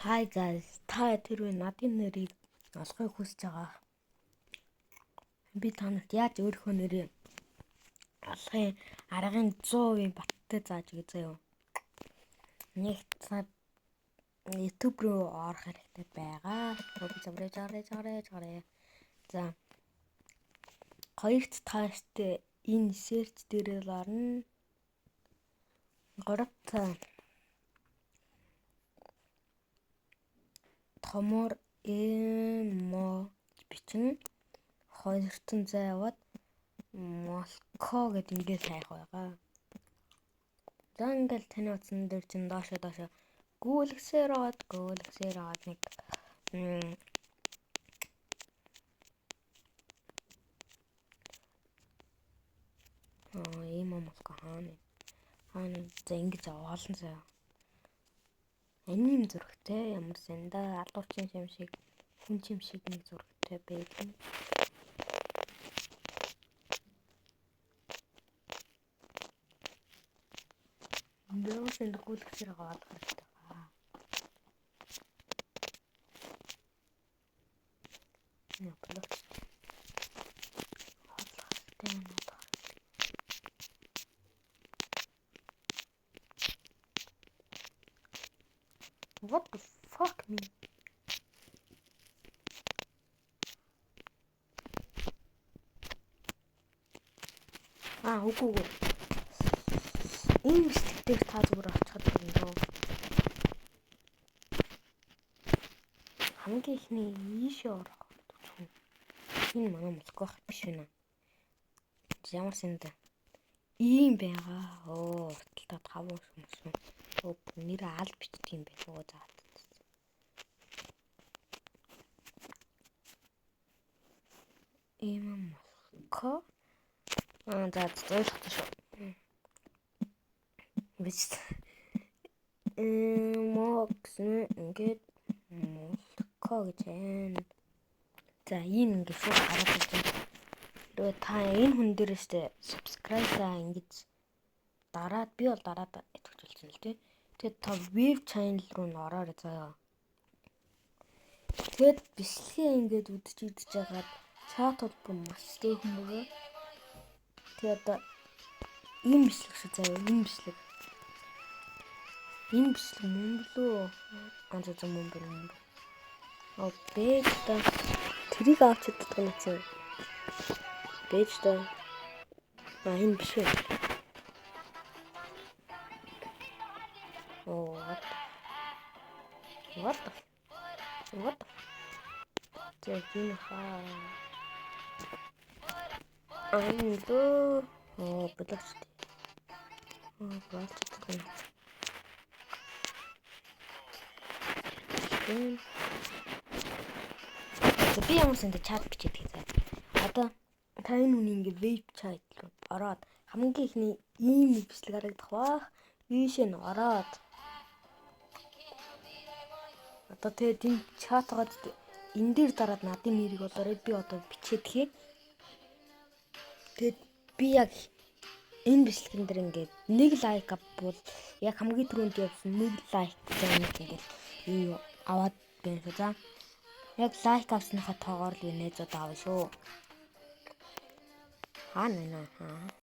Hi guys, та тэрвээ надын нэрийг олохыг хүсэж байгаа. Би та нарт яаж өөрийнхөө нэрийг олохын аргын 100% баттай зааж өгье заяа. Нэг цаа YouTube руу орох хэрэгтэй байгаа. Жарэ. За. Хоёрт тааштай энэ search дээр л орно. Гуравт томоор эмо бичин хоёртон зай яваад молко гэд ингээд хайх байгаа. За ингээл таны утсан дээр чинь доошо гүйлгсээр аваад нэг ийм молко хаана. За ингэж олон заяа. Аним зурагтай ямар санда алуурчин юм шиг хүн юм шиг нэг зурагтай байдаг. Нөөс энэ гүйлгсээр олох хэрэгтэй байгаа. Нэ блок. Олох хэрэгтэй юм уу? What the fuck me? Үгүй. Энэ бичлэг дээр та зүгээр очиход байна дөө. Хамгийн ихний ийшээ орох гэж. Энэ манай молко биш вэ? Ямар сэнд ийм байгаа. Оо, урталтаа 5 хүмүүс. Оо, нэр аль бичдэг юм бэ? Оо, за. Ийм молко. За, ойлгохгүй шүү. Бич. Мо гэсэн ингээд молко гэж байна. За, ийм ингээд шууд гараад ирж байна. Тэгээ та энэ хүн дээр штэ subscribe-аа ингэж дараад би бол дараад идэвхжүүлсэн л тий. Тэгээд та web channel руу н ороорой заяа. Тэгээд бичлэгээ ингээд үдэж жагаад чат холбоо маш дөхөн бөгөө. Тэгээд одоо ийм бичлэг шүү заяа, ийм бичлэг. Энэ бичлэг мөн билүү? За мөн бэр. Оо бэж та тэрийг авч чаддаг юм чинь. Бэж та. Энэ биш ээ. Оо what the? What the? За энэ хаа. Андөө. Оо блокч. Оо блокч. За би ямар сэнтэй чат бичээд хийзээ. Одоо та энэ хүний ингээ vape chat руу ороод хамгийн ихний ийм нэг бичлэг харагдах бах. Ийшээ нь ороод одоо тэгээд энэ чат байгаа энэ дээр дараад надын нэрийг болоорой би одоо бичээд хий. Тэгээд би яг энэ бичлэгэн дээр ингээд нэг лайк авбал яг хамгийн түрүүнд явсан нэг лайк гэж ингээд юу аваад байна шүү. За яг лайк авсныхаа тоогоор л би найзууд авна шүү. Хаана нэ хаа.